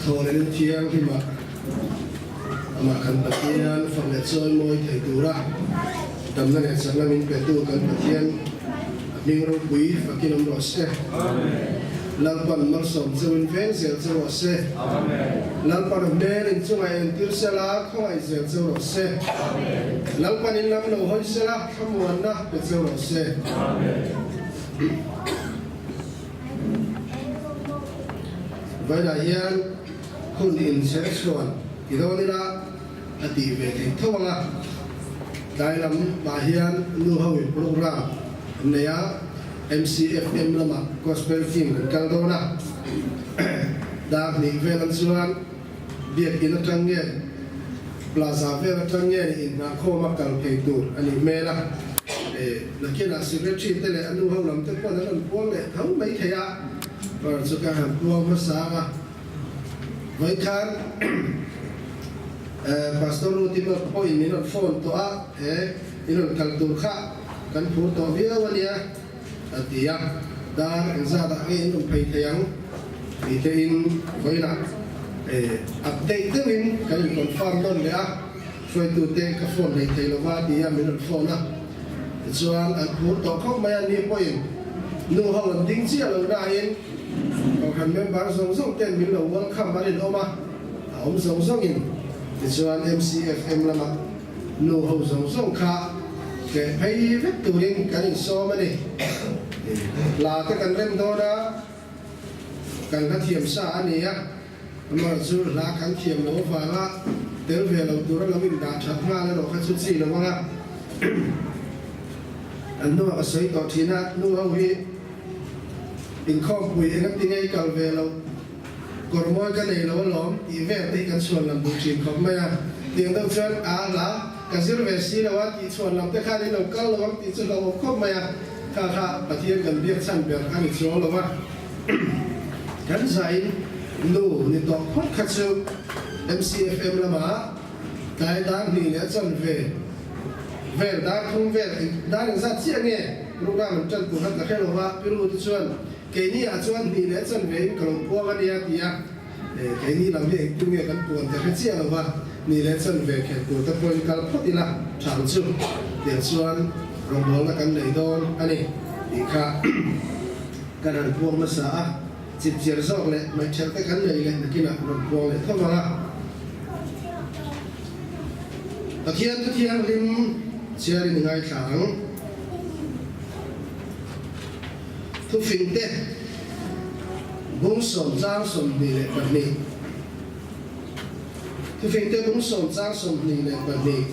thaw leh ni thianghlimah amah kan Pathian fak leh chawimawi thei tura damna leh chakna min petu kan Pathian a hming ropui fakin awm rawh se. Lalpan malsawm cheuhin veng zel che rawh se. Lalpan a hmel inchungah entir sela khawngaih zel che rawh se. Lalpan in lam lo hawi sela thlamuanna pe che rawh se. Vawiinah hian hun inchher chhuan ti dawn ila a tih ve theih tho ang a, tlai lam ah hian nu ho in program an nei a, MCFM lamah gospel team kan kal dawn a, dar hnih vel an chuan biakin atang nge plaza vel atang nge ni inhnahkhawm a kal phei tur a nih hmel a, nakinah secretary te leh a nu ho lam te pawh an rawn puang leh tho mai thei a, par chu ka han puang hmasa ang a. Vawikhan Pastor Ruth-i pawhin min rawn phone tawh a, he in rawn kal tur kha kan phur tawh viau a nia a ti a, dar engzat ah nge in rawn phei thei ang tih te in vawiinah update deuhin kan in confirm nawn leh a, hruaitute ka phone nei thei lova ti a min rawn phone a, tichuan an phur tawh khawp mai a, ni pawhin nu ho an ding chiah lo nain Kohhran member zawng zawng ten min lo welcome a rinawm a, a awm zawng zawngin tichuan MCFM lama nu ho zawng zawng kha tleh phei vek turin kan insawm a ni. Hla te kan rem dawn a, kan hla thiam sa a ni a, amaherawhchu hla kan thiam loh avanga tel ve lo tura lo indah that nghal erawh kha chu chi lo ang a. An hnuah ka sawi tawh thin a, nu ho hi Inkhawmpui eng ati ngei kal ve loh, kawr mawi ka nei lo alawm tih vel te hi kan chhuan lam duh thin khawp mai a. Tiang deuh chuan a hla ka zir ve si lo a tih chhuan lam te khan in lo kal lo ang tih chu hlauhawm khawp mai a. Kha kha Pathian kan biak chhan ber a ni chuang lo a. Kan zain nu ni tawh phawt kha chu MCFM lamah tlai dar hnih leh a chanve vel dar thum vel dar engzat chiah nge program an tan tur kha ka hre lo va, Piru te chuan keini ah chuan hnih leh a chanve in ka lo puang a nia ti a, keini lam hi engtin nge kan puan ka hre chiah lo va, hnih leh a chanve khelh tur te pawhin kal phawt ila tha ang chu tiang chuan rawngbawlna kan nei dawn a ni tih kha kan han puang hmasa a. Chipchiar zawk leh hmeichhelh te kan nei leh nakinah rawn puang leh tho vang a. Pathian thu thianghlim chhiarin i ngaithla ang. Thufing te bung sawm chang 22. Thufing te bung sawm chang 22.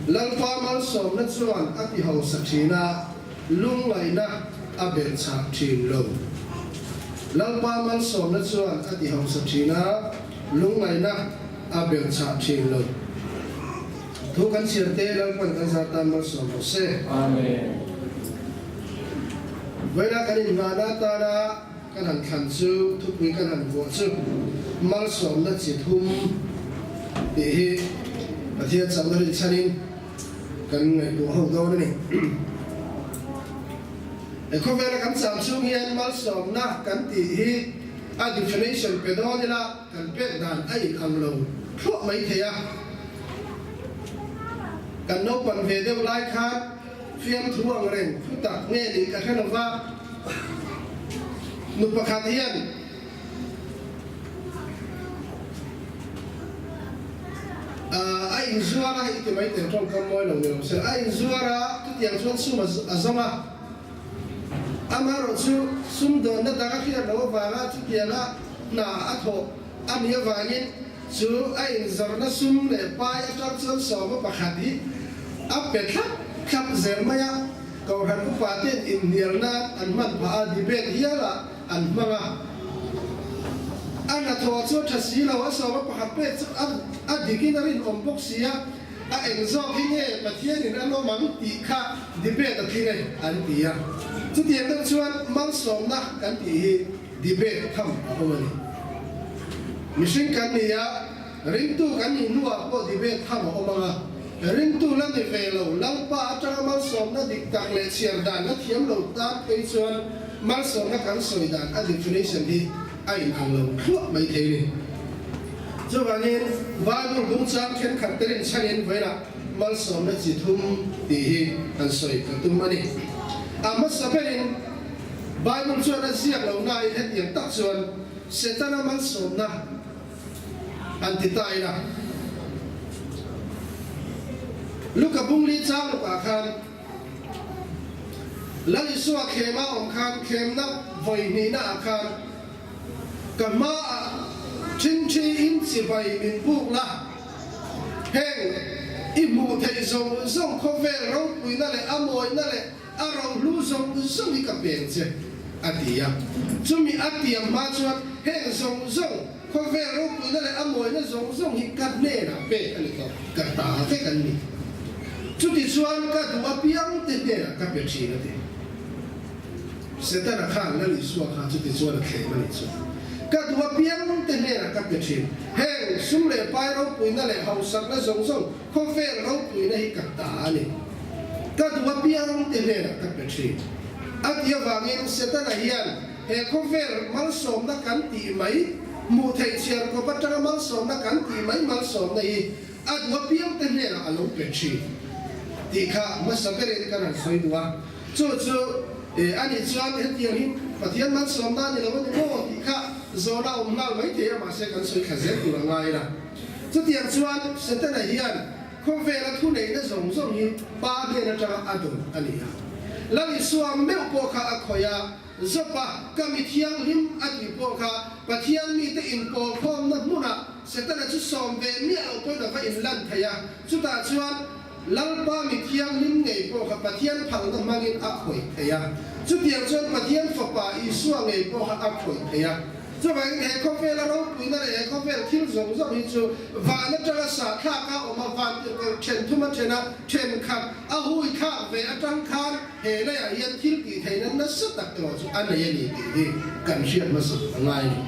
Lalpa malsawmna chuan a ti hausa thin a. Lungngaihna a belh chhah thin lo. Lalpa malsawmna chuan a ti hausa thin a, lungngaihna a belh chhah thin lo. Thu kan chhiar te Lalpan kan zar tan malsawm rawh se. Amen. Vawiina kan inhmahna atana kan han thlan chu thupui kan han vuah chu malsawmna chi thum tih hi Pathian chakna rinchhanin Kan ngaihtuah ho dawn a ni. He khawvela kan cham chhung hian malsawmna kan tih hi a definition pe dawn ila kan pek dan a in ang lo thluah mai thei a. Kan naupan ve deuh lai khan fiamthu ang reng thu tak nge nih ka hre lo va, nu pakhat hian, A inzuar a, i ti mai teh tawngkam mawi lo ni lo se, a inzuar a, chutiang chuan sum a zawng a, amaherawh chu sumdawnna dang a hriat loh avanga chutianga hna a thawh a nih avangin chu a inzawrhna sum leh pai atang chuan sawma pakhat hi a pe thlap thlap zel mai a, Kohhran upa ten inhnial nan an hman phah a, debate hial a. An hmang a, a hnathawh chu a tha si lo, a sawma pakhat pek chu a dikin a rinawm bawk si a, a eng zawk hi nge Pathianin a lawm ang tih kha debate a tling e an ti a. Chutiang deuh chuan malsawmna kan tih hi debate tham a awm a ni. Mihring kan ni a, ringtu kan nih hnuah pawh debate tham a awm ang a, ringtu la ni ve lo, Lalpa atanga malsawmna dik tak leh chhiar dan la thiam lo tan phei chuan Malsawmna kan sawi dan a definition hi a inang lo thluah mai thei a ni. Chuvangin Bible bungchang thenkhat te rinchhanin vawiinah malsawmna chi thum tih hi kan sawi ka tum a ni. A hmasa berin Bible chuan a ziak lo nain hetiang tak chuan Setana malsawmna an ti ta ila. Luka bungli chang rukah khan Lal Isua thlema awm khan thlemna vawi hnihna ah khan ka hmaah ṭhinṭhi in chibai min buk la, heng i hmuh theih zawng zawng khawvel ropuina leh a mawina leh a rohlu zawng zawng hi ka peng che, a ti a. Chumi a tiam hma chuan heng zawng zawng khawvel ropuina leh a mawina zawng zawng hi ka hnenah pek a ni tawh, ka ta vek an ni. Chutichuan ka duh apiang te hnenah ka pe thin, a ti. Setana khan Lal Isua kha chutichuan a thlem a nih chu. Ka duh apiang te hnenah ka pe thin. Heng sum leh pai ropuina leh hausakna zawng zawng khawvel ropuina hi ka ta a ni. Ka duh apiang te hnenah ka pe thin. A ti avangin Setana hian he khawvel malsawmna kan tih mai, hmuh theih chhiar kawp atanga malsawmna kan tih mai malsawmna hi a duh apiang te hnenah a lo pe thin tih kha hmasa berin kan han sawi duh a. Chu chu a nih chuan hetiang hi Pathian malsawmna a ni lo a ni maw tih kha zawhna a awm nghal mai thei a, mahse kan sawi thla zel tur a ngai la. Chutiang chuan Setana hian khawvela thuneihna zawng zawng hi Pa hnen atanga a dawn a ni a. Lal Isua meuh pawh kha a khawih a, Zawpa ka mi thianghlim a tih pawh kha Pathian mite inpawlkhawmna hmunah Setana chu sawm ve miah loh pawhin a va inlan thei a, chutah chuan Lalpa mi thianghlim ngei pawh kha Pathian phalna hmangin a khawih thei a. Chutiang chuan Pathian Fapa Isua ngei pawh kha a khawih thei a. Chuvangin he khawvela ropuina leh he khawvel thil zawng zawng hi chu van atanga sahthlak a awm a, van tirhkoh then thum a then a, thenkhat a hui thlak ve atang khan he leiah hian thil tih theihna nasa tak erawh chu a nei a ni tih hi kan hriat hmasa a ngai a ni.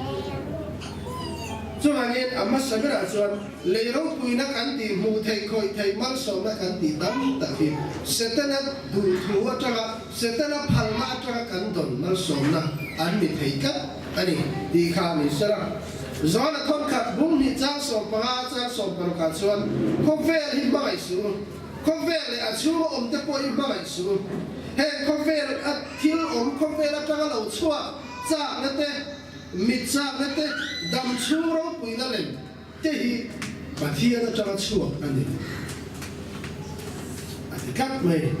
Chuvangin a hmasa berah chuan lei ropuina kan tih hmuh theih khawih theih malsawmna kan tih tam tak hi Setana duhthu atanga Setana phalna atanga kan dawn malsawmna an ni thei tlat a ni tih kha a ni sela. Johana thawnkhat bung hnih chang 15 chang 16 ah chuan khawvel hi hmangaih suh u, khawvel leh a chhunga awmte pawh hi hmangaih suh u. Heng khawvel a thil awm khawvel atanga lo chhuak chakna te, Mit chakna te, dam chhung ropuina lem te hi Pathian atanga chhuak a ni a ti tlat mai.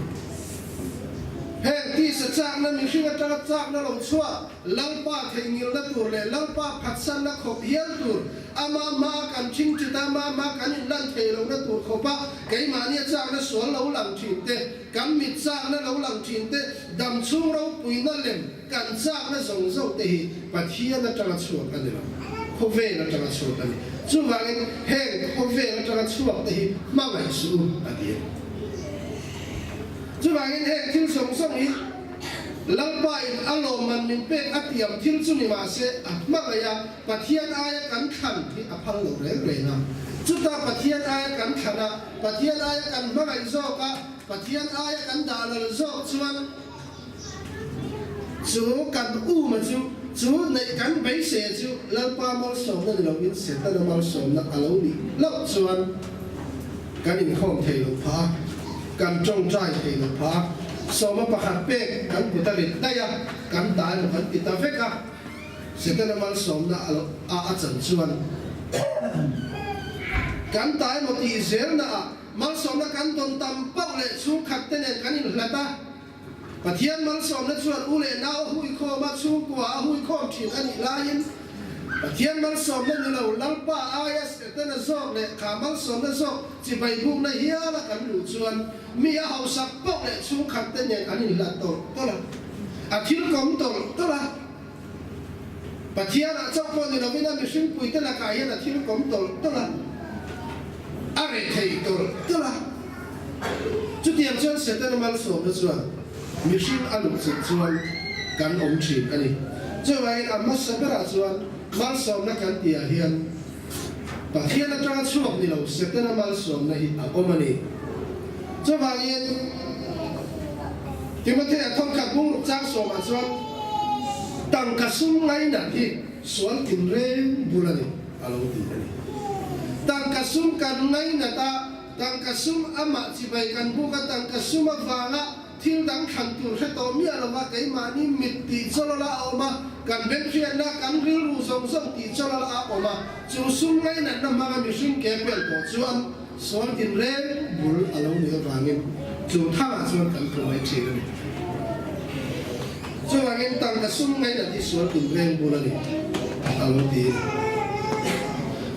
Heng tisa chakna mihring atanga chakna lo chhuak Lalpa theihnghilhna tur leh Lalpa phatsanna khawp hial tur, ama hmaa kan thingthit a, ama hmaa kan inlan thei lohna tur khawpa keimahnia chakna sual lo lang thin te, kan mit chakna lo lang thin te, dam chhung ropuina lem, Kan chakna zawng zawng te hi Pathian atanga chhuak a ni lo, khawvel atanga chhuak a ni. Chuvangin heng khawvel atanga chhuak te hi hmangaih suh u a ti a. Chuvangin heng thil zawng zawng hi Lalpa in a lawmman min pek a tiam thil chu ni mahse a hmangaih a, Pathian aia kan thlan hi a phal lo reng reng a. Chuta Pathian aia kan thlan a, Pathian aia kan hmangaih zawk a, Pathian aia kan dah lal zawk chuan, Chu kan uma chu, chu neih kan beisei chu Lalpa malsawmna ni loin Setana malsawmna a lo nih hlauh chuan kan inkhawm thei lo phah a, kan tawngtai thei lo phah a, sawma pakhat pek kan kut a rit daih a, kan ta emaw kan ti ta vek a, Setana malsawmna a lo a a chan chuan kan ta emaw tih zelna ah malsawmna kan dawn tam pauh leh chhungkhat te nen kan inhlat a, Pathian malsawmna chuan u leh nau a huikhawm a, chhungkua a huikhawm thin a nih laiin, Pathian malsawmna ni lo, Lalpa aia Setana zawk leh kha malsawmna zawk chibai bukna hiala kan luh chuan mi a hausak poh leh chhungkhat te nen an inhlat tawlh tawlh a, a thil kawm tawlh tawlh a. Pathianah chauh pawh ni lovin a mihringpuite lakah hian a thil kawm tawlh tawlh a, a rethei tawlh tawlh a. Chutiang chuan Setana malsawmna chuan mihring a luh chilh chuan kan awm thin a ni. Chuvangin a hmasa berah chuan malsawmna kan tihah hian Pathian atanga chhuak ni lo Setana malsawmna hi a awm a ni. Chuvangin Timothea thawnkhat bungruk chang sawmah chuan tangka sum ngainat hi. sual tinreng bul a ni, a lo ti a ni. Tangka sum kan ngainat a, tangka sum amah chibai kan buk a, tangka sum avanga thil dang thlan tur hre tawh miah lova keimahni mit tih chawlawla a awm a, kan benhriatna, kan rilru zawng zawng tih chawlawla a awm a, chu sum ngainatna hmanga mihring ke pel tawh chuan sual tinreng bul a lo nih avangin chu thangah chuan kan tlu mai thin a ni. Chuvangin tangka sum ngainat hi sual tinreng bul a ni, a lo ti.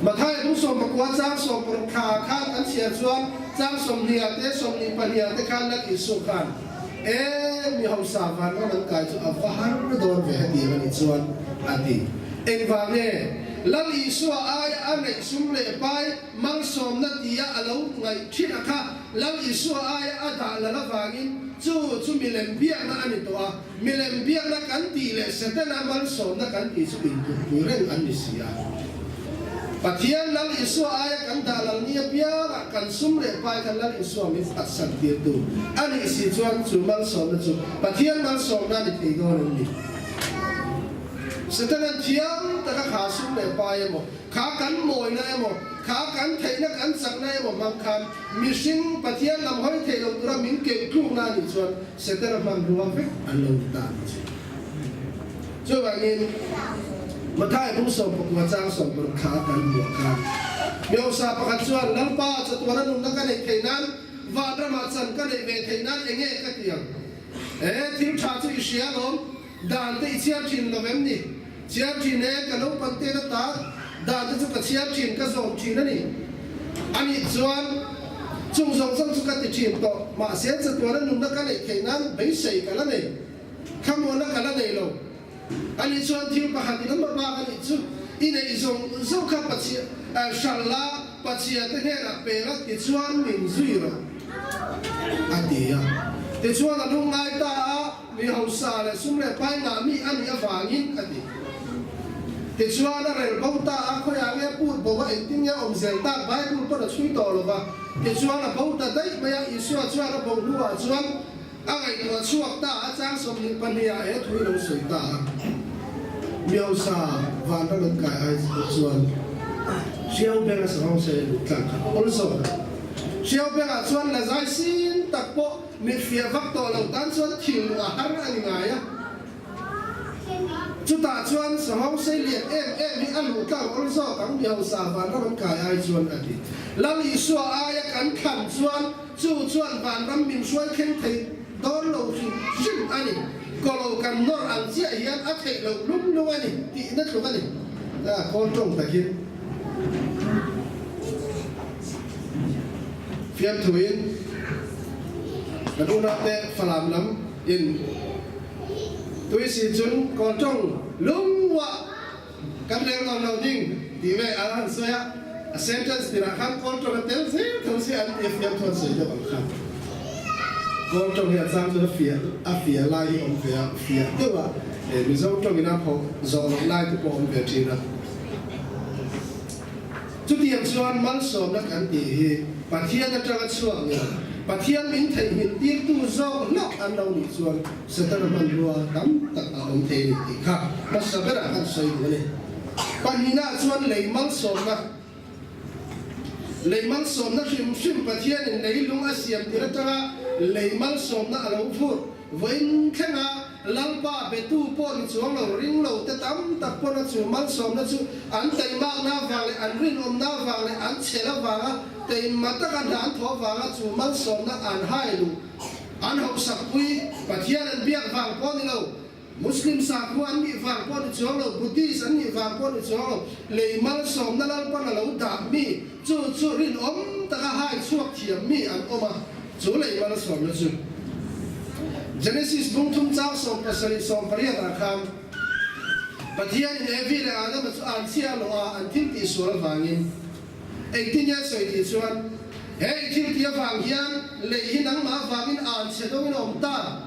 Matthai bung 19 chang 60 thla khan an chhiar chuan chang 20 te 22 ah te khan Lal Isua khan, E mi hausa vanram an kai chu a va har dawn ve hetiang a nih chuan, a ti. Engvang nge Lal Isua aia a ngaih sum leh pai malsawmna tia a lo ngaih thin a kha Lal Isua aia a dah lal avangin chu chu milem biakna a ni tawh a, milem biakna kan tih leh Setana malsawmna kan tih chu intukpui reng an ni si a. Pathian Lal Isua aia kan dah lal ni apiangah kan sum leh pai kha Lal Isua min phatsan tirtu a nih si chuan chu malsawmna chu Pathian malsawmna a ni thei dawn em ni? Setana'n thiam taka kha sum leh pai emaw, Kha kan mawina emaw, kha kan theihna kan chakna emaw hmang khan mihring Pathian lam hawi theih lo tura min keih tlukna a nih chuan Setana hmanrua vek an lo ni ta a nih chu. Chuvangin Matthai bung 19 chang 60 thla kan hmuh khan Miosa pakhat chuan Lalpa chatuana nunna ka neih theih nan vanramah chan ka neih ve theih nan enge ka ti ang? E, thil tha chu i hria alawm. Dan te i chhiar thin lo em ni? Chhiar thin e, ka naupang te na ta, dan te chu ka chhiar thin, ka zawm thin a ni. Anih chuan chung zawng zawng chu ka ti thin tawh, mahse chatuana nunna ka neih theih nan beisei ka la nei, thlamuanna ka la nei lo. Anih chuan thil pakhat in a hma bak anih chu, i neih zawng zawng kha Pathian, hralh la, Pathian te hnenah pe la tichuan min zui rawh, a ti a. Tichuan a lungngai ta a. Mi hausa leh sum leh pai ngah mi a nih avangin a ti. Tichuan a rel bo ta a, khawiah nge put bo a engtin nge a awm zel tak Bible pawn a chhui tawh lo va. Tichuan a bo ta daih mai a, Isua chuan a bo hnuah chuan a ngaihtuah chhuak ta a, chang 22 ah he thu hi lo sawi ta a. Mi hausa vanram an kai ai chuan hriau beng a savang sawi a luh tlang kha a awl zawk a. Hriau bengah chuan la zai sin tak pawh Mit fiah vak tawh lo tan chuan thil luh a har a ni ngai a. Chutah chuan Sahawng sei lian em em hi a luh tlang awl zawk ang mi hausa vanram an kai ai chuan a ti. Lal Isua aia kan thlan chuan chu chuan vanram min hruai thleng thei dawn lo hrim hrim a ni. Kawlo kan nawr ang chiah hian a theih loh lung lung a ni tihna tluk a ni. Kawl tawng takin Fiamthuin kan unate Falam lam in tui si chun Kawltawng lungmuah kan rel nawn lo ding tih ve a han sawi a, a sentence tinah khan Kawltawng a tel zel tho si an ti a fiamthu an sawi deuh ang khan. Kawltawng hi a chang chuan a fiah a fiah lai hi a awm ve a, fiah deuh a Mizo tawngin a phawh zawh loh lai te pawh a awm ve thin a. Chutiang chuan malsawmna kan tih hi Pathian atanga chhuak ni lo, Pathian min theihnghilh tirtu zawk hlauh an lo nih chuan Setana hmanrua tam tak a awm thei a ni tih kha hmasa berah kan sawi duh a ni. Pahnihnaah chuan lei malsawmna, Lei malsawmna hrim hrim Pathianin leilung a siam tir atanga lei malsawmna a lo vur vawiin thlenga Lalpa betu pawh ni chuang lo, ring lo te tam tak pawn a chu malsawmna chu an teimakna avang leh an rinawmna avang leh an chhel avanga teima taka hna an thawh avanga chu malsawmna an hai luh an hauhsakpui Pathian an biak vang pawh ni lo, Muslim sakhua an nih vang pawh ni chuang lo, Buddhist an nih vang pawh ni chuang lo, lei malsawmna Lalpan a lo dah mi chu chu rinawm taka hai chhuak thiam mi an awm a, chu lei malsawmna chu. Genesis bung thum chang 17 18 ah khan Pathianin Evi leh Adama chu an chhia loh a, an thil tih sual avangin engtin nge a sawi tih chuan, He i thil tih avang hian lei hi nangmah avangin an chhe dawngin a awm ta.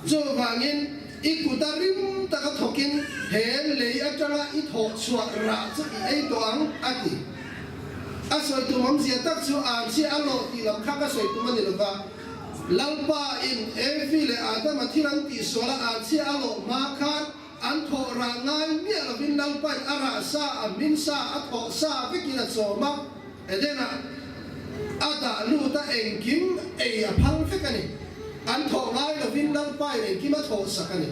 Chuvangin i kuta rim taka thawkin he lei atanga i thawh chhuah rah chu i ei tawh ang, a ti. A sawi tum awmzia tak chu an chhia a lawh tih lam kha ka sawi tum a ni lova. Lalpa in Evi leh Adama thil an tihsual a, an chhia a lawh hma khan an thawh rah ngai miah lovin Lalpa. Lalpain a rah sa, a hmin sa, a thawh sa vekin a chawm a, Eden-ah a dah lut a, engkim ei a phal vek a ni. An thawh ngai lovin Lalpain engkim a thawh sak a ni.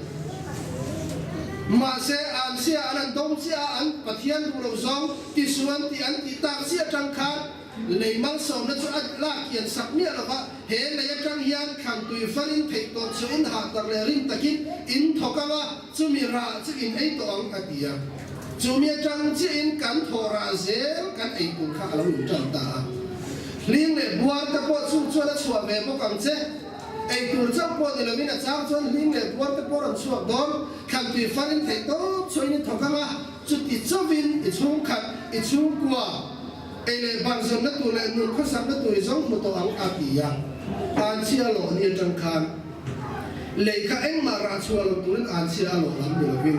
Mahse, an sia an han dawng chiah a, an Pathian duh lo zawng tisuan tih an tih tak chiah atang khan lei malsawmna chu a lak kian sak miah lo va, he lei atang hian thlantui fanin theih tawp chu in hah tak leh rin takin in thawk ang a, chumi rah chu in ei tawh ang a ti a. Chumi atang chiahin kan thawh rah zel kan ei tur kha a lo intan ta a. Hling leh buar te pawh chung chuan a chhuah ve bawk ang che. Ei tur chauh pawh ni lovin a chang chuan hling leh buar te pawh rawn chhuak dawn. Thlantui farin theih tawp chhuahin i thawk ang a, chuti chauhin i chhungkhat, i chhungkua, ei leh bar zawnna tur leh nun khawsakna tur i zawng hmu tawh ang a ti a. Anchhia lawh ni atang khan. Lei kha engmah rah chhuah lo turin anchhia a lawh lam ni lovin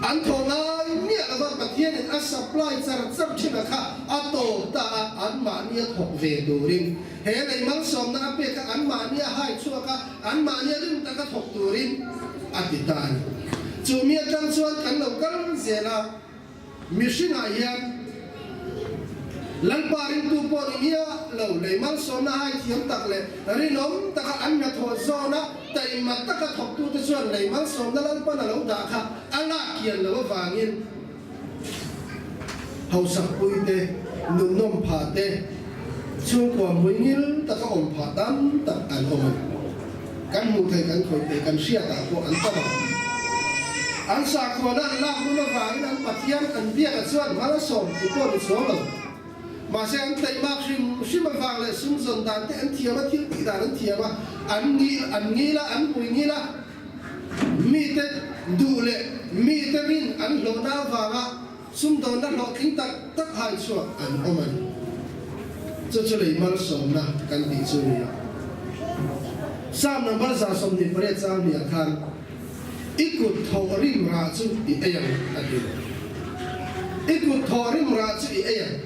an thaw ngai miah lova Pathianin a supply char char thin a kha a tawp ta a, anmahni a thawk ve turin he lei malsawmna a pek a, anmahni a hai chhuak a, anmahni a rim taka thawk turin a ti ta a ni. Chu mi atang chuan kan lo kal zel a. Mihringah hian Lalpa ringtu pawh ni miah lo, lei malsawmna hai thiam tak leh rinawm taka an hnathawh zawna taima taka thawktute chuan lei malsawmna Lalpan a lo dah kha a lak kian loh avangin hausakpuite, nunnawm phah te, chhungkua hmuingil taka awm phah tam tak an awm a ni. Kan hmuh theih kan khawih theih kan hriatah pawh an tam ang. An sakhuana an lak run avangin an Pathian an biakah chuan hmal a sawm tih pawh ni chuang lo. Mahse an taimak hrim hrim avang leh sum zawn dan te an thiam a, thil tih dan an thiam a, an ngil an ngil a, an hmui ngil a, mite duh leh mite rin an hlawhna avanga sumdawnna hlawhtling tak tak hai chhuak an awm a ni. Chu chu lei malsawmna kan tih chu a ni a. Psalm number 128 chang hniah khan, I kut thawh rim rah chu i ei ang a ti. I kut thawh rim rah chu i ei ang.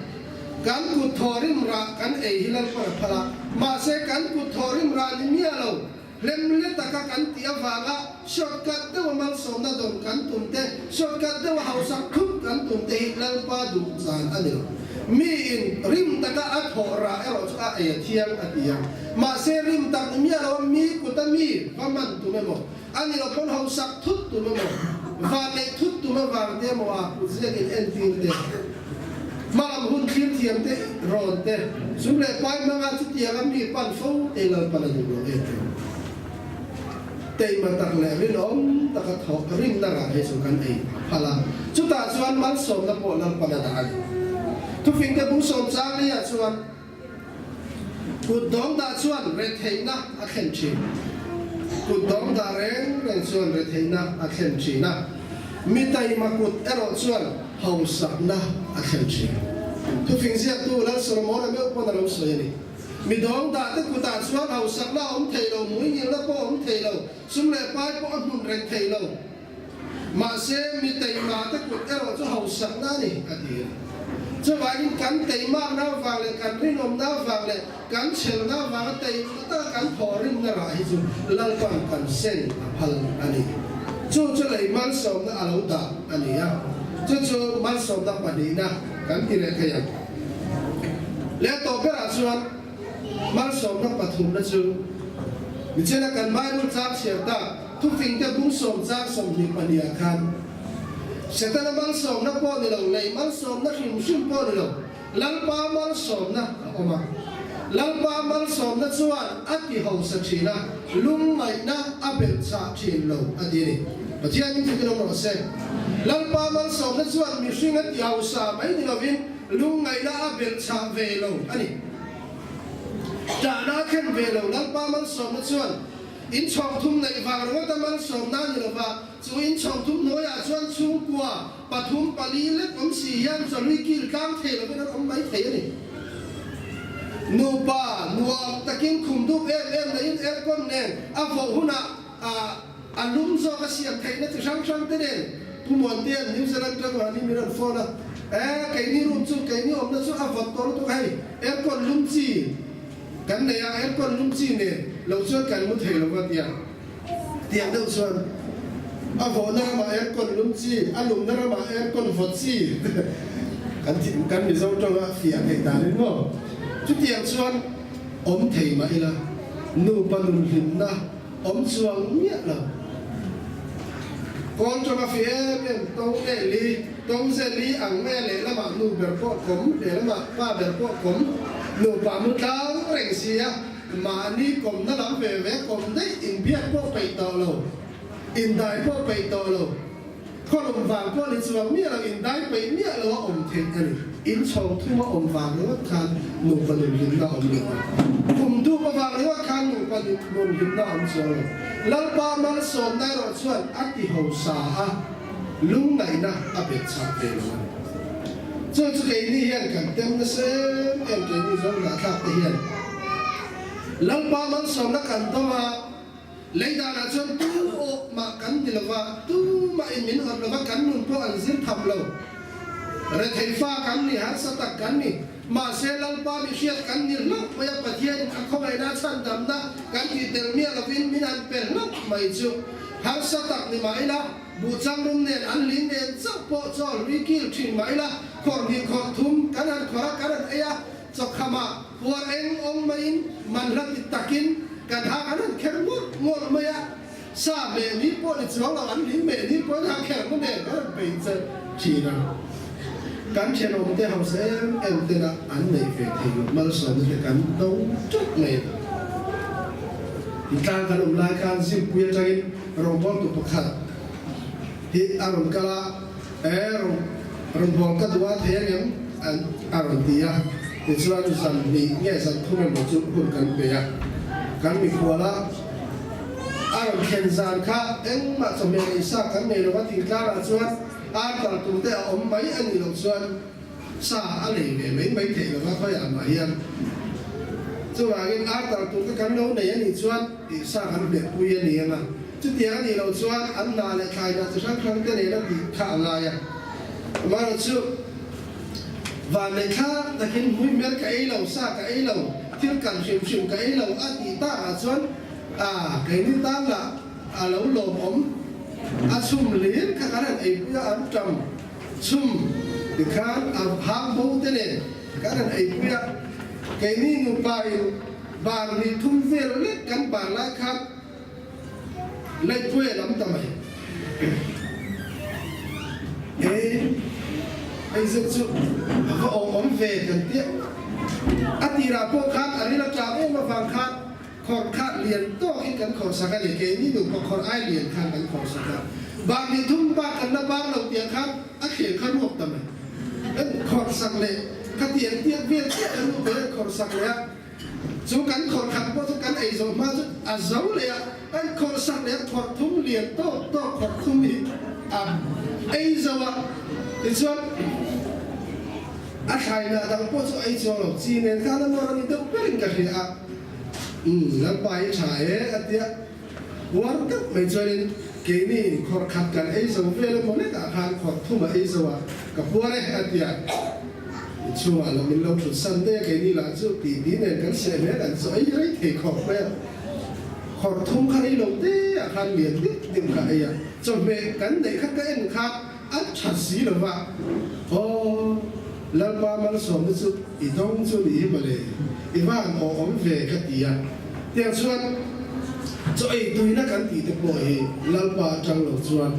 Kan kut thawh rim rah kan ei hi Lalpan a phal a, mahse kan kut thawh rim rah ni miah lo. Hlemhle taka kan tih avanga shortcut deuha malsawmna dawn kan tum te, shortcut deuha hausak thut kan tum te hi Lalpa duh zan a ni lo. Miin rim taka a thawh rah erawh chu a ei a thiang a ti a. Mahse rim tak ni miah loa mi kuta mi va man tum emaw, a ni lo pawn hausak thut tum emaw, van neih thut tum avang te emaw a kutziak in entir te, hmalam hun thlir thiam te rawn te, sum leh pai hmanga chutianga mi pan fo te Lalpan a duh lo em em. Teima tak leh rinawm taka thawk rinna rah hi chu kan ei phal a, chutah chuan malsawmna pawh Lalpan a dah a ni. Thufingte bung sawm chang leiah chuan kut dawng dah chuan retheihna a thlen thin. Kut dawng dah reng reng chuan retheihna a thlen thin a, mi taima kut erawh chuan hausakna a thlen thin. Thufing ziaktu Lal Solomon-a meuh pawn a lo sawi a ni. Mi dawng dah te kutah chuan hausakna a awm thei lo, muingilna pawh a awm thei lo, sum leh pai pawh a hmun reng thei lo. Mahse, mi teima te kut erawh chu hausakna a ni, a ti a. Chuvangin kan teimakna avang leh kan rinawmna avang leh kan chhelna avanga teima taka kan thawhrimna rah hi chu Lalpan kan seng a phal a ni. Chu chu lei malsawmna a lo dah a ni a, chu chu malsawmna pahnihna kan ti leh thei ang. Leh tawh berah chuan malsawmna pathumna chu nichina kan Bible chang chhiar tak, Thufingte bung sawm chang 22 ah khan Setana malsawmna pawh ni lo, lei malsawmna hrim hrim pawh ni lo, Lalpa malsawmna a awm a. Lalpa malsawmna chuan a ti hausa thin a, lungngaihna a belh chah thin lo a ti a ni. Pathian in thutin awm rawh se. Lalpa malsawmna chuan mihring a ti hausa mai ni lovin lungngaihna a belh chah ve lo a ni. Tahna a thlen ve lo Lalpa malsawmna chuan Inchhawng thum neih vang ringawt a malsawmna a ni lova, chu inchhawng thum hnuaiah chuan chhungkua pathum pali lek awm si hian chawlui kil tlang thei lovin an awm mai thei a ni. Nupa nuam takin khum dup em em neiin aircon nen a vawh hunah a lum zawk a siam theihna chi hrang hrang te nen Pu Muantea'n New Zealand tang ni min rawn phone a, Eh, keini room chu, keini awmna chu a vawt tawh lutuk a hei, aircon lum chi. Kan nei a, aircon lum chi nen lo chuan kan mu thei lo va tia tiang deuh chuan. A vawhna ramah aircon lum chi, a lumna ramah aircon vawt chi kan ti kan Mizo tawnga fiah theih danin maw? Chutiang chuan awm thei mah ila, nupa nun hlimna awm chuang miah lo. Kawl tawnga fiah em em to leh li, to ze li ang mai a lehlamah nu ber pawh kawm, lehlamah pa ber pawh kawm, nupa mu tlang reng si a, Mahni kawmna lam ve ve kawm daih inbiak pawh peih tawh lo, indai pawh peih tawh lo, khawlum vang pawh ni chuang miah lo, indai peih miah lo a awm theih a ni. Inchhawng thum a awm vang ringawt khan nupa nun hlimna a awm lo a, kum dup avang ringawt khan nupa nun hlimna a awm chuang lo. Lalpa malsawmna erawh chuan a ti hausa a, lungngaihna a bet chak ve lo a ni. Chu chu keini hian kan tem nasa em em, keini zawngnahthlak te hian Lalpa malsawmna kan dawm a, lei danah chuan tu awh mah kan ni lova, tu mahin min awt lova, kan nun pawh an zir tham lo. Rethei fa kan ni, harsa tak kan ni. Mahse Lalpa mi hriat kan ni hlauh mai a, Pathianin a khawngaihna a chhandamna kan tih tel miah lovin min han pe hlauh mai chu harsa tak ni mah ila, Buhchang rum nen an ling nen chauh pawh chaw hlui kil thin mah ila, khawr hnih khawr thum kan han khawr a, kan han ei a, chawkhamah puar eng awng maiin manhla ti takin kan ha kan han kher ngawrh ngawrh mai a, sa meh ni pawh ni chuang lo an ling meh ni pawhin ha kher mu nen kan han bei chelh thin a. Kan thenawmte hausa em em tena an neih ve thei loh malsawmna te kan do teuh mai a. Tlang kan awm lai khan Zingpui atangin Rawngbawltu pakhat hi a rawn kal a, E, rawnbawl ka duh a thei ang em? a rawn ti a. Tichuan zan hnih nge zan thum emaw chu hun kan pe a, kan mikhual a. A rawn thlen zan kha engmah chawhmeh leh sa kan nei lo va, thingtlangah chuan ar kal tur te a awm mai a nih loh chuan sa a lei ve mai mai theih lo va, khawiah mah hian. Chuvangin ar kal tur te kan lo nei a nih chuan tih sa kan hmehpui a ni ang a. Chutiang a nih loh chuan an hna leh thlai hna chi hrang hrang te nena tih kha a ngai a. Amaherawhchu, vanneih thlak takin hmuihmel ka ei lo, sa ka ei lo, thil kal hrim hrim ka ei lo a tih takah chuan a keini tan lah a lo lawmawm. A chhum hlir kha kan han eipui a, an ṭam chhum tikhan a hang bo te nen kan han eipui a. Keini nupa in bar hnih thum vel lek kan bar lai khan, Laihpuia lam ta mai. E, hei zet chu a va awm awm ve kan tia. A tirah pawh khan a ril a ṭam em avang khan khawr kha lian tawk hi kan khawr sak a ni. Keini nupa khawr ai lian khan kan khawr sak a. Bak ni thum bak kan la bar lo tiang khan a thleng kha ruak ta mai. Kan khawr sak leh khatiang tiang vel chiah kan nupa hian khawr sak leh a. Chu kan khawr khat pawh chu kan ei zawh hma chu a zo leh a, kan khawr sak leh a khawr thum lian tawk tawk khawr thum hi a ei zo a, tichuan a thlainah dang pawh chu a ei chuang lo, chi nen khan a nawr a ni deuh berin ka hria a, umm Lalpa hi tha e a tia uar deuh mai chuanin keini khawr khat kan ei zo vel emaw lekah khan khawr thum a ei zo a, ka puar e a tia. Inchhungah lo min lo thut san daih a, keini lah chu tih tih nen kan seh hmel an chu ei rei thei khawp mai a. Khawr thum kha rei lo te ah khan lian deuh deuh kha ei a, chawhmeh kan neih kha ka en kha a tha si lo va, Aw Lalpa malsawmna chu i dawng chu nih hi mawle, i van aw awm ve ka ti a. Tiang chuan chaw ei tuina kan tih te pawh hi Lalpa atang lo chuan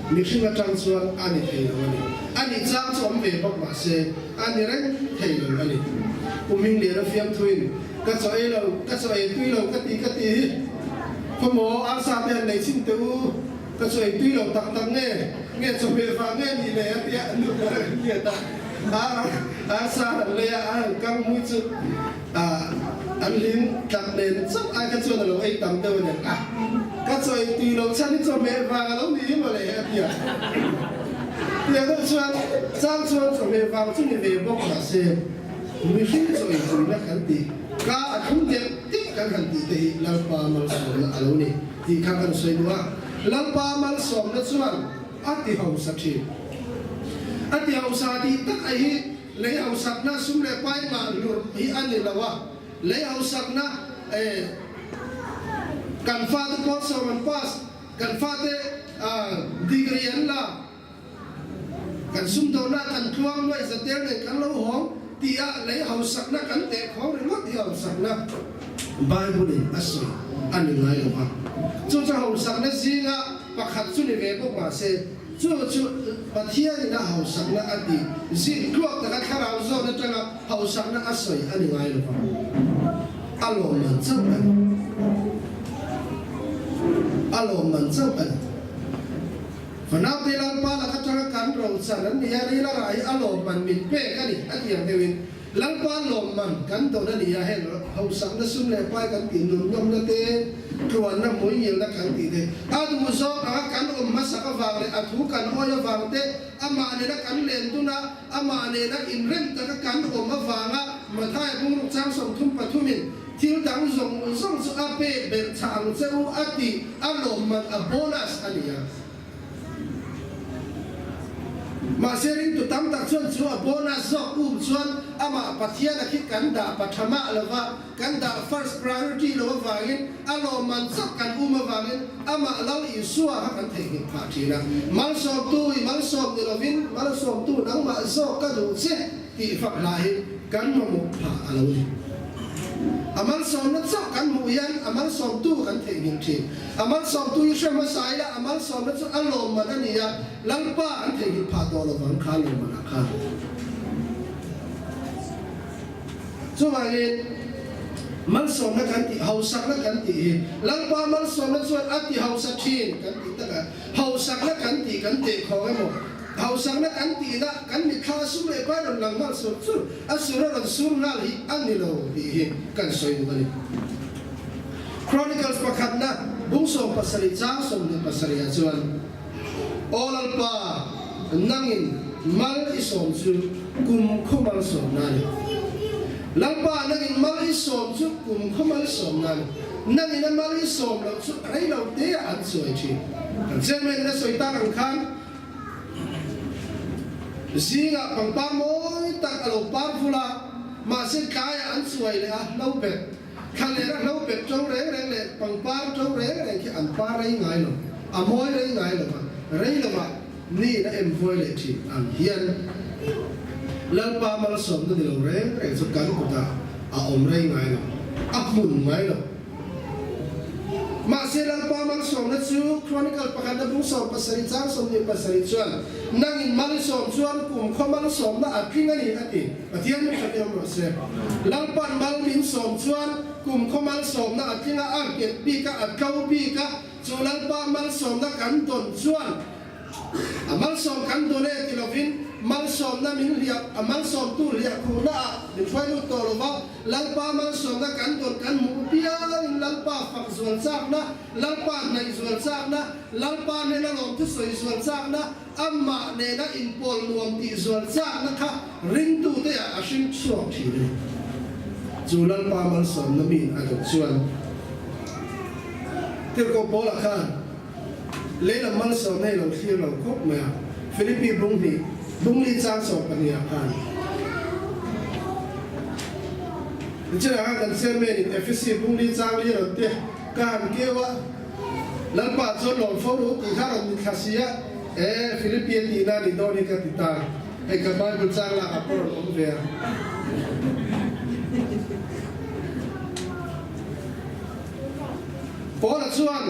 Mihring atang chuan a ni thei lo a ni. A nih chang chu awm ve bawk mah se, a ni reng thei lo a ni. Pu Hmingliana fiamthuin, Ka chaw ei lo, ka chaw ei tui lo ka ti ka ti hi. Khawmaw, arsa te han nei chhin teh u, ka chaw ei tui lo tak tak nge, nge chawhmeh vang nge nih le a ti a, nu ka reng hriat a. Arsa han lei a, a han kang mui chu an hlim tlak nen chauh ai kha chuan a lo ei tam deuh a nen a, ka chaw ei tui lo chhan hi chawhmeh vang a lo ni hi mawle a ti a. Tiang deuh chuan chang chuan chawhmeh vang chu ni ve bawk mah se mihring chaw ei tuina kan ti ka a thlum deuh deuh kan han tih te hi Lalpa malsawmna a lo ni tih kha kan sawi duh a, Lalpa malsawmna chuan a ti hausa thin. A ti hausa tih tak a hi Lei hausakna sum leh pai ngah hlur hi a ni lo a, lei hausakna eh kan fate pawl sawm an pass, kan fate. degree an la. Kan sumdawnah kan tluang nuai zatel nen kan lo hawng tih-ah lei hausakna kan teh khawng ringawt hi hausakna Bible-in a sawi a ni ngai lo va. Chu chu hausakna zinga pakhat chu ni ve bawk mah se, chu chu Pathianin a hausakna a tih zin tluak taka thlarau zawn atanga hausakna a sawi a ni ngai lo va. A lawmman chauh a ni. A lawmman chauh a ni. Fanaute Lalpa lak atanga kan rochan an ni a, rila rai a lawmman min pek a ni a tih ang deuhin Lalpa lawmman kan dawn a ni a, heng hausakna sum leh pai kan tih nun nawmna te, tluanna hmuingilna kan tih te, a duh zawk anga kan awm hmasak avang leh a thu kan awi avang te, amah nena kan len dun a, amah nena inrem taka kan awm avanga Mathaia bungruk chang 33 in Thil dang zawng zawng chu a pek belh chah ang che u a tih a lawmman a bonus a ni a. Mahse ringtu tam tak chuan chu a bonus zawk um chuan amah Pathian a khi kan dah patha mah lova, kan dah first priority lo avangin a lawmman chauh kan um avangin amah Lal Isua kha kan theihnghilh phah thin a. Malsawmtu i malsawm ni lovin malsawmtu nangmah zawk ka duh che tih fak hla hi kan mamawh phah a lo ni. A malsawmna chauh kan hmuh hian a malsawmtu kan theihnghilh thin. A malsawmtu hi hre hmasa ila a malsawmna chu a lawmman a ni a, Lalpa an theihnghilh phah tawh lovang kha lawmmanah khan. Chuvangin malsawmna kan tih, hausakna kan tih hi Lalpa malsawmna chuan a ti hausa thin kan tih takah hausakna kan tih kan tehkhawng emaw Hausakna kan tihna kan mitthla a sum leh pai rawn lang nghal sur sur, a sur a rawn sur nghal hi a ni lo tih hi kan sawi duh a ni. Chronicles pakhatna bung 17 chang 27 ah chuan, Aw Lalpa, nangin mal i sawm chu kum khaw mal sawmna a ni. Lalpa, nangin mal i sawm chu kum khaw mal sawmna a ni. Nangin a mal i sawm loh chu rei lo te ah an sawi thin. Kan chairman in a sawi tak ang khan, Zingah pangpar mawi tak a lo par vul a, mahse tlaiah an chuai leh a, hlo bet. Thla leh a hlo bet to reng reng leh pangpar to reng reng khi an par rei ngai lo, a mawi rei ngai lo va, rei lovah niin a em vuai leh thin ang hian Lalpa malsawmna ni lo reng reng chu kan kutah a awm rei ngai lo, a hmun ngai lo. Mahse Lalpa malsawmna chu Chronicle pakhatna bung 17 chang 27 chuan, Nangin malsawm chuan kumkhaw malsawmna a tling a ni a ti. Pathian min hre awm rawh se. Lalpa'n mal min sawm chuan kumkhaw malsawmna a tling a, a nghet bik a, a tlo bik a, chu Lalpa malsawmna kan dawn chuan A malsawm kan dawn e ti lovin malsawmna min hliah, a malsawmtu hliah khuhna ah min hruai lut tawh lova, Lalpa malsawmna kan dawn kan hmuh piangin Lalpa fak zual chakna, Lalpa hnaih zual chakna, Lalpa hnena lawmthu sawi zual chakna, amah nena inpawl nuam tih zual chakna kha ringtute ah a hring chhuak thin e. Chu Lalpa malsawmna min a dawn chuan Tirhkoh Paula khan, Lei lam malsawmna i lo thlir lo khawp mai a, Philippi bung hnih, bung li chang 12 ah khan. Nichinah khan kan chairman in Ephesi bung li chang li rawn te ka han keu a, Lalpa chuan lawm fo ru tih kha rawn mithla si a, e Philippi a tihna a nih dawn hi ka ti ta, hei ka Bible chang lak ah pawh rawn awm ve a. Paula chuan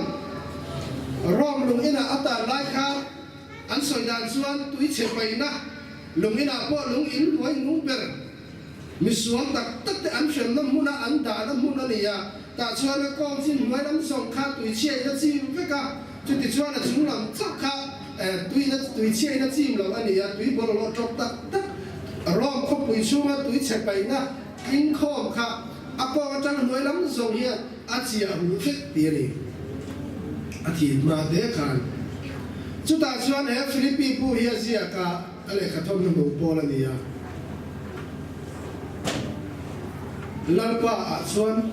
Rome lung inah a tan lai kha an sawi dan chuan tui chhe paihna lung inah pawh lung in hnuai nung ber misual tak tak te an hremna hmuna an dahna hmun a ni a, tah chuan a kawng chin hnuai lam zawng kha tui chhiain a chim vek a, chuti chuan a chung lam chauh kha tuina tui chhiain a chim lo a ni a, tui bawlhhlawh tawp tak tak Rome khawpui chhunga tui chhe paihna tling khawm kha A kawng atang hnuai lam zawng hian a chiah huh vek ti a ni. A thih hma te khan. Chutah chuan he Philippi bu hi a ziak a, a lehkha thawmhnaw hmuh pawl a ni a. Lalpa ah chuan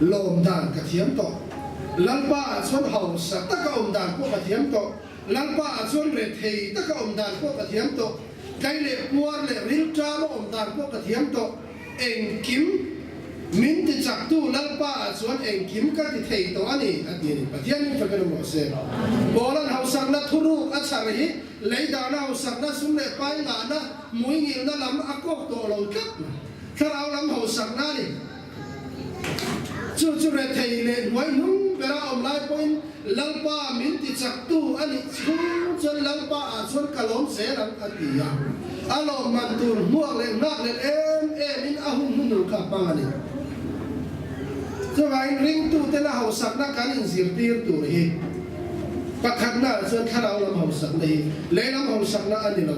lawm dan ka thiam tawh. Lalpa ah chuan hausa taka awm dan pawh ka thiam tawh. Lalpa ah chuan rethei taka awm dan pawh ka thiam tawh. Tlai leh puar leh rilṭama awm dan pawh ka thiam tawh. Engkim. Min ti chaktu Lalpa ah chuan engkim ka ti thei tawh a ni, a ti a ni. Pathian in fakin awm rawh se. Pawlan hausakna thuruk a chhar hi leidahna hausakna, sum leh pai ngahna, hmuingilna lam a kawk tawh lo tlat mai. Thlarau lam hausakna a ni. Chu chu rethei leh hnuai hnung bera awm lai pawhin Lalpa min ti chaktu a nih chhung chuan Lalpa ah chuan ka lawm zel ang a ti a. A lawmman tur hmuak leh nghak leh em em in a hun hnuhnung kha a hmang a ni. Chuvangin ringtuten a hausakna kan inzirtir tur hi pakhatna ah chuan thlarau lam hausakna hi lehlam hausakna a ni lo.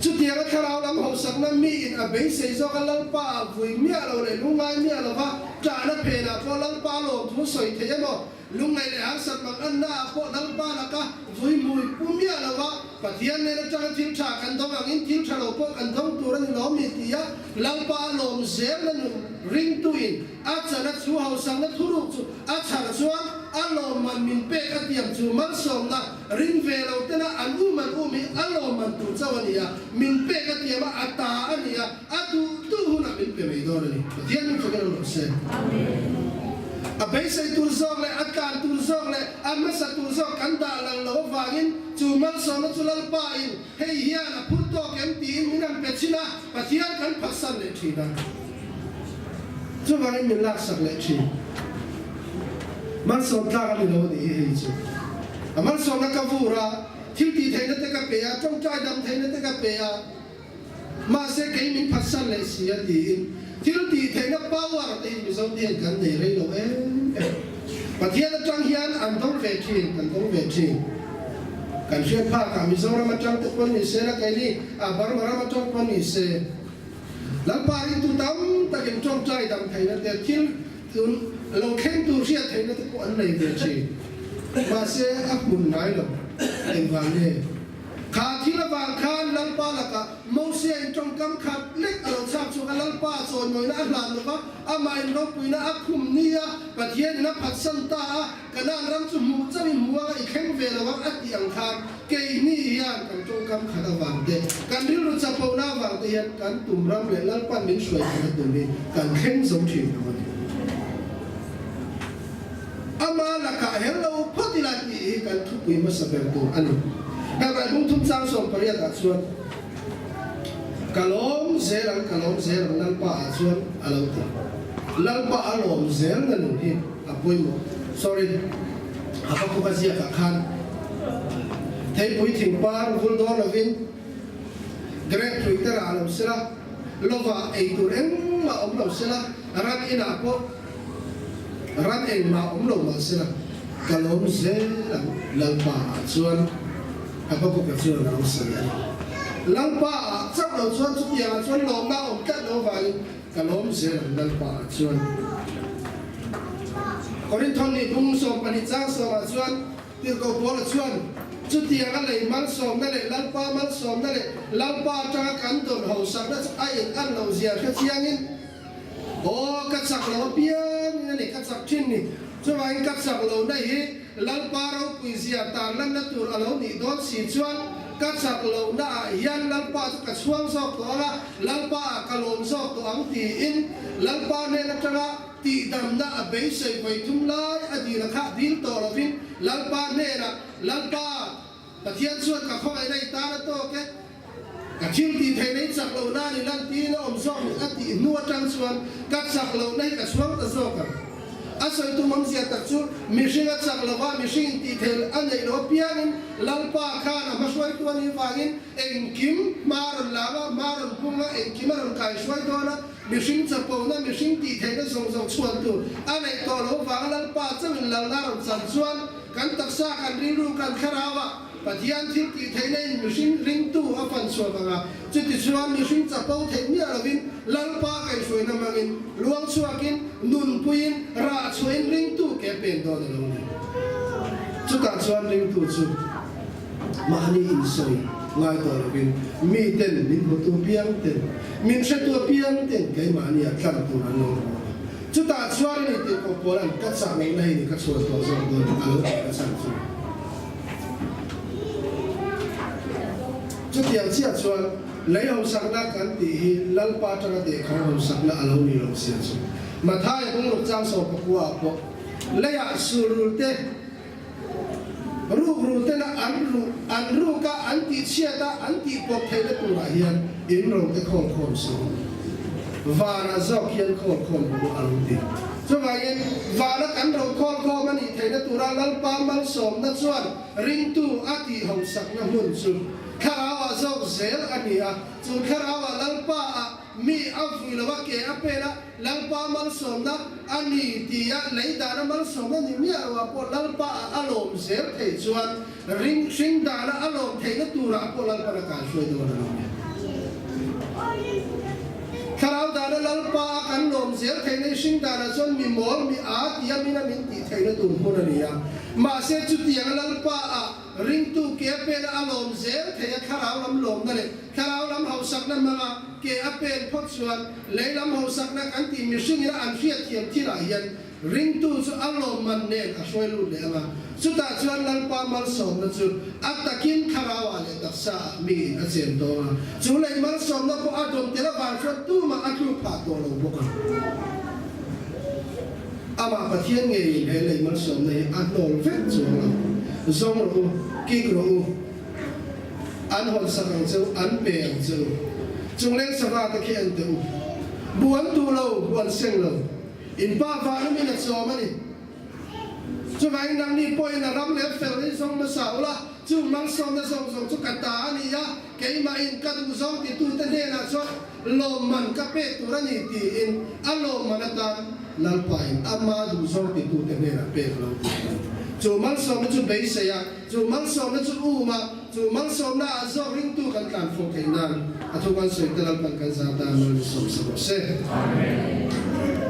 Chutianga thlarau lam hausakna miin a beisei zawk a Lalpa ah vui miah lo leh lungngai miah lova ṭahna phenah pawh Lalpa lawmthu sawi theih emaw, lungngaih leh harsat mang anna ah pawh Lalpa laka vui hmui pu miah lova Pathian nen aṭanga thil ṭha kan dawng angin thil ṭha lo pawh kan dawng tur a ni lawm ni tia Lalpa a lawm zelna nun ringtuin a chana chu hausakna thuruk chu a chhar chuan a lawmman min pek a tiam chu malsawmna Ring ve lo tena an um an um hi a lawmman tur chauh a ni a, min pek a tiam a, a ta a ni a, a duh duh hunah min pe mai dawn a ni. Pathian min fakin awm rawh se. A beisei tur zawk leh a tlan tur zawk leh a hmasa tur zawk kan dah lang loh avangin chu malsawmna chu Lalpa in hei hian a phur tawk em tiin min han pe thin a, Pathian kan phatsan leh thin a. Chuvangin min laksak leh thin. Malsawm tlak a ni lo a nih hi hei chu. A malsawmna ka vur a, thil tih theihna te ka pe a, tawngtai dam theihna te ka pe a, mahse kei min phatsan leh si a tiin thil tih theihna power te hi Mizo te hian kan nei rei lo em em. Pathian atang hian an dawng ve thin, kan dawng ve thin. Kan hriat phakah Mizoram atang te pawn ni se la keini a Burma ram atang pawn ni se Lalpa ringtu tam takin tawngtai dam theihna te thil Tun lo thleng tur hriat theihna te pawh an nei ve thin. Mahse, a hmun ngai lo. Engvang nge? Kha thil avang khan Lalpa lakah Mosia in tawngkam khat lek a lo chhak chhuak a, Lalpa chawimawina a hlan lo va, amah in ropuina a khum ni a, Pathian in a phatsan ta a, Kanaan ram chu hmuh chauhin hmu anga i thleng ve lo ang a tih ang khan keini hian kan tawngkam khat avang te, kan rilru chapona avang te hian kan tum ram leh Lalpan min hruai theihna tur hi kan thleng zo thin lo a ni. Ama lakah hel lo phawt ila tih hi kan thupui hmasa ber tur a ni. Hebrai bungthum chang 18 ah chuan Ka lawm zel ang, ka lawm zel ang Lalpa ah chuan a lo ti. Lalpa a lawm zel na nun hi. A pawimawh. Sorry. Habakkuk a ziakah khan theipui thingpar vul dawn lovin grape hrui te rah lo sela, lovah ei tur engmah awm lo sela, ran inah pawh ran engmah awm lo mah sela, ka lawm zel ang Lalpa ah chuan Habakkuk-a chuan a lo sawi a ni. Lalpa ah chauh lo chuan chutiangah chuan lawmna a awm tlat lo avangin Ka lawm zel ang Lalpa ah chuan. Korinthon nih bung 12 chang sawmah chuan Tirhkoh Paula chuan, Chutiang a lei malsawmna leh Lalpa malsawmna leh Lalpa atanga kan dawn hausakna chu a in an loh zia hre chiangin, Aw, ka chak lo apiangin a ni, ka chak thin ni. Chuvangin ka chak lohna hi Lalpa ropui zia tarlanna tur a lo nih dawn si chuan ka chak lohna ah hian Lalpa chu ka chhuang zawk tawh ang a, Lalpa ah ka lawm zawk tawh ang tiin Lalpa hnen atanga tihdamna a beisei vawi thum lai a dil a kha dil tawh lovin Lalpa hnenah, Lalpa, Pathian chuan ka khawngaihna i tan a tawk e, ka thil tih theihna i chak lohna a ni lan tiin a awm zawk ni a tih hnu atang chuan ka chak lohna hi ka chhuang ta zawk ang. A sawi tum awmzia tak chu mihring a chak lova mihring in tih theih a neih loh apiangin Lalpa khan a hmahruaitu a nih vangin engkim hma a rawn lang a, hma a rawn pung a, engkim a rawn kaihruai dawn a, mihring chapona, mihring tih theihna zawng zawng chhuan tur a neih tawh loh avanga Lalpa chauhin lalna a rawn chan chuan Kan taksa, kan rilru, kan thlarau ah Pathian thil tih theihna in mihring ringtu a fan chhuak ang a, chutichuan mihring chapo theih miah lovin Lalpa kaihhruaina hmangin luang chhuakin, nunpuiin, rah chhuahin ringtu ke pen dawn a lo ni. Chutah chuan ringtu chu mahni insawi ngai tawh lovin miten min hmutu piang ten, min hretu apiang ten keimahni ah tlan tur an lo rawn a. Chutah chuan a ni tih pawh Paula'n ka chak lohna hi ni ka chhuah tawh zawk dawn a lo tih ka chhan chu. Chutiang chiah chuan. Lei hausakna kan tih hi Lalpa atanga dehkhawng hausakna a lo ni lo sia chu. Mathaia bungruk chang 19 ah pawh leiah sulrul te, rukrul tena an ruh an ruk a, an tihchhiat a, an tihpawp theihna turah hian in ro te khawl khawm suh. Vanah zawk hian khawl khawm ru a lo ti. Chuvangin vana kan ro khawl khawm a nih theihna tura Lalpa malsawmna chuan ringtu a tih hausakna hmun chu Thlarauah zawk zel a ni a, chu Thlarauah Lalpa ah mi a vui lo a, ke a pen a, Lalpa malsawmna a ni tia lei dana malsawmna ni miah lo ah pawh Lalpa ah a lawm zel theih chuan ring hring dana a lawm theihna turah pawh Lalpan a kaihruai dawn a lo ni. Thlarau dana Lalpa a kan lawm zel theihna hi hring danah chuan mi mawl mi a tia mina min tih theihna tur hmun a ni a, mahse chutianga Lalpa ah Ringtu ke a pen a lawm zel thei a, thlarau lam lawmna leh thlarau lam hausakna hmanga ke a pen phawt chuan lei lam hausakna kan tih mihringin a an hriatthiam thilah hian ringtu chu a lawmman nen a hruai lut leh ang a, chutah chuan Lalpa malsawmna chu a takin thlarauah leh taksaah miin a chen tawng a, chu lei malsawmna pawh a dawm tel avang chuan tumah a tluk phah tawh lo bawk ang. Amah Pathian ngeiin he lei malsawmna hi a hnawl vek chuang lo. Zawng rawh u, kik rawh u, an hawnsak ang che u, an pe ang che u. Chungleng sava te khi en teh u. Bu an duh lo, bu an seng lo. In pa vanum in a chawm a ni. Chuvangin nangni pawhin a ram leh fel hi zawng hmasa ula, chu malsawmna zawng zawng chu ka ta a ni a, keimahin ka duh zawng titute hnenah chuan lawmman ka pek tur a ni tiin a lawmman atan Lalpain ama duh zawng titute hnenah pek lo tih a ni. Chu malsawmna chu beisei a, chu malsawmna chu um a, chu malsawmna ah zawk ringtu kan tlan fo theih nan a thu kan sawi te Lalpan kan zah tan mal ni sawm sa rawh se. Amen.